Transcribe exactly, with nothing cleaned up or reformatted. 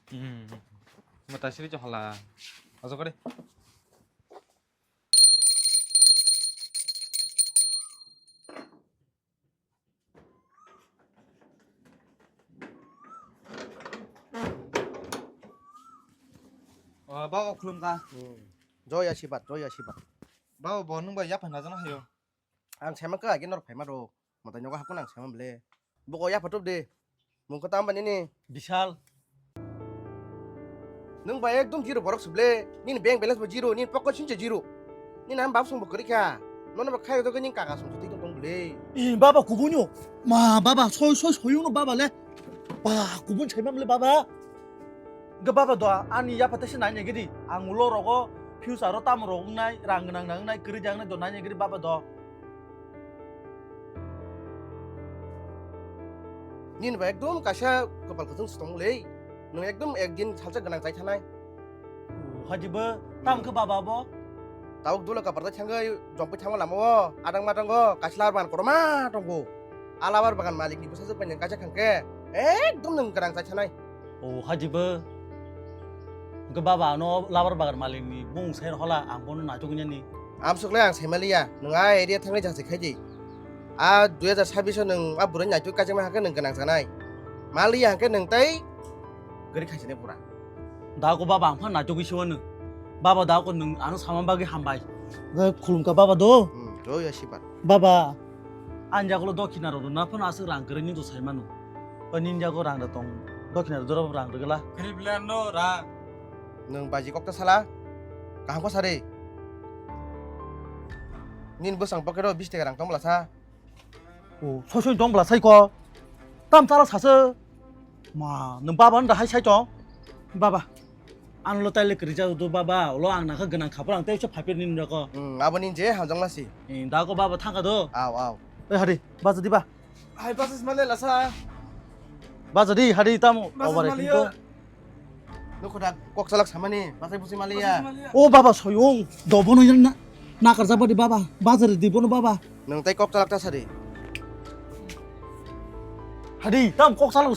Hmm. Mata siri cho hala. Aso kare. Oh, ba khulum ka. Hmm. Joy Ashirbad, Joy Ashirbad. Ba bo nung ba ya phana jana hayo. Ang sema ka agi nor phaima ro. Mata nyoga hakun ang sema ble. Bo ko ya phatop de. Mung ko tam ba nini. Bishal. Nung ba ekdom zero borok suble. Nini bank balance bo zero, nini pocket sinche zero. Nini am bab song bo kori kha. Nono ba khai do nini kaka song suti tong tong ble. I baba kubunyo. Ma baba soi soi soyung no baba le. Ba kubun chaima ble baba. Ga baba do ani ya pate se nai ne gidi. Ang ulo rogo future ro tam ro nai rang nang nang nai kri jang nai do nai ne gidi baba do. Nini ba ekdom kaisa kopal kwchwng se tong le. Nwng ekdom ekdin salsa gwnang chai thanai. O, hajibo, tam khe baba bo? Tabuk dula kapar chai thangwi jompai thangma lama o, adang madango kaisa labar bagan kotorma tongo. A labar bagan malik ni bwsajwk bai nwng kaisa khangkhe ekdom nwng gwnang chai thanai. O, hajibo. Hwnkhe baba ano labar bagan malik ni bung sai hola ang bono naituk nani. Amsuk le ang sai maliya, nwng a area thangnai jang se khai di. A dui hajar sabbish o nwng a bwrwi naituk kaijakma hakhe nwng gwnang chanai. Maliya hakhe nwng tei gari khaisani pura. Da ko baba ang phan naituk isi wano. Baba da ko nwng ano sama bagwi hambai. Ga khulumka baba do. Hmm, do ya sibar. Baba. Anja ko dokhina ro na phan asuk rang kwrwi ni do sai mano. O ninja ko rang da tong. Dokhina ro doro rang rwgwla. Kri plan no ra. Nwng baji kok ta sala. Kaham ko sari. Nini bwsang pocket o bish taka rang tong bwla sa. O, soi soi tong bwla sai ko. Tam chala sasa. Ma, nwng baba nda hai sai tong. Baba. Ang lo taile kwrwi jadu do baba. Lo ang nakha gwnang khapor ang tei se phapir nini roko. Hmm, abo nini je hamjak masi. Eh, da ko baba thangka do. Aw, aw. Eh, hari, baja di ba. Hai, basa sima le lasa. Baja di, hari tamo. Basa over sima acting liya. Ko. Nukho da kok salak samani, basai busi maliya. Basa sima liya. O baba soyong, dobono yan na, nakar jabadi baba, bazar di bono baba. Nwng tai kok salak ta sari. Hadi, tam kok salak